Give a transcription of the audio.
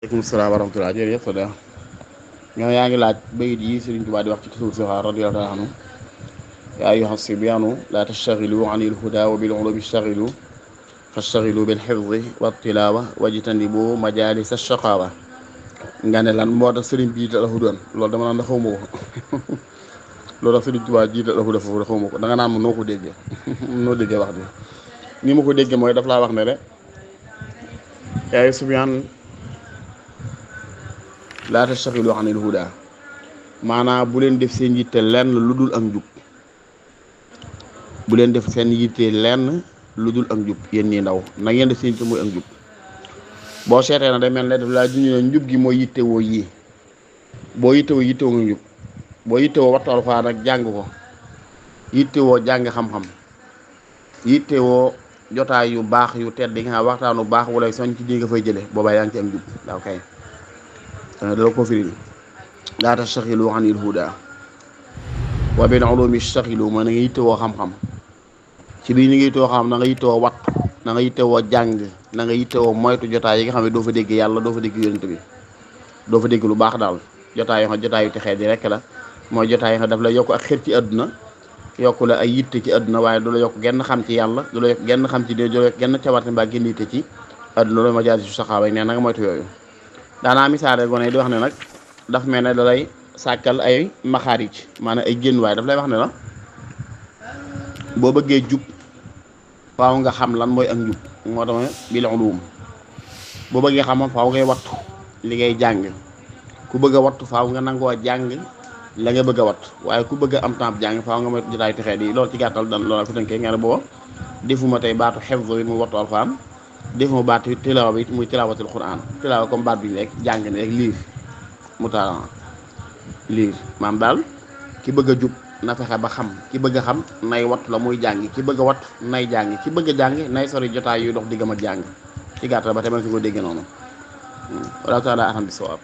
aleykum salaam wa rahmatulah jërëjëf Soda ñoo yaa ngi laaj bayit yi Sëriñ Tuubaa di wax ci tasawuf sixaar radiyallaahu taala anhu yaa ayyuha sibyaanu laa tastaxilu an il hudaa wa bil ulumi staxilu fastaxilu bil xifdi wa tilaawa wajtanibu majaalis shaqaawa nga ne lan moo tax sëriñ bi jiital alhudaa loolu dama naan la xaw ma ko loolu tax Sëriñ Tuubaa jiital alhudaa foofu xaw ma ko danga naan ma noo ko déggee noo déggee wax bi ni ma ko déggee mooy daf laa wax ne de yaa ayyuha sibyaan laa tastaxilu anil hudaa maanaam bu leen def seen yitte lenn lu dul ak njub bu leen def seen yitte lenn lu dul ak njub yéen ñi ndaw na ngeen def seen yitte mooy ak njub boo seetee na day mel ne daf laa junj ne njub gi mooy yittewoo yii boo yittewoo yittewoo nga njub boo yittewoo wattu Alxuraan ak jàng ko yittewoo jàng xam-xam yittewoo jotaay yu baax yu tedd yi nga xam waxtaanu baax wala soñ ci di nga fay jële boobaa yaa ngi ci am njub waaw kay dala ko firil laa tastaxilu anil hudaa wa bil ulumi staxilu mooy na nga yittewoo xam-xam ci biir ni nga yittewoo xam na nga yittewoo wattu na nga yittewoo jàng na nga yittewoo moytu jotaay yi nga xam ne doo fa dégg yàlla doo fa dégg yonent bi doo fa dégg lu baax daal jotaay yoo xam jotaay yu texee di rek la mooy jotaay yi nga daf la yokk ak xër ci àdduna yokku la ay yitte ci àdduna waaye du la yokk genn xam ci yàlla du la yokk genn xam ci du la yokk genn cawarte mbaa genn yitte ci àdduna loolu ma jaasi su saxaaba nee na nga moytu yooyu daanaa misaare gone di wax ne nag daf mel ne da lay sàkkal ay maxaarij maanaam ay génn waaye daf lay wax ne la boo bëggee jub faaw nga xam lan mooy ak njub moo tax bil ulum boo bëggee xam faaw ngay wattu li ngay jàng ku bëgg a wattu faaw nga nangoo jàng la nga bëgg a wattu waaye ku bëgg a am temps jàng faaw nga moy jotaay texee di loolu ci gàttal dan loolu fi tënkee nga ne booba defuma tey baatu xefzo yi muy wattu alxuraan defuma baatu tilaawa bi muy tilaawatul Qur'an tilaawa comme baat bi rek jàng ne rek liir mu taala liir maam daal ki bëgg a jub na fexe ba xam ki bëgg a xam nay wattu la muy jàng ki bëgg a wattu nay jàng ki bëgg a jàng nay sori jotaay yu dox diggam ak jàng ci gàttal ba tamit fi ko dégg noonu wala taala axam bi sawaab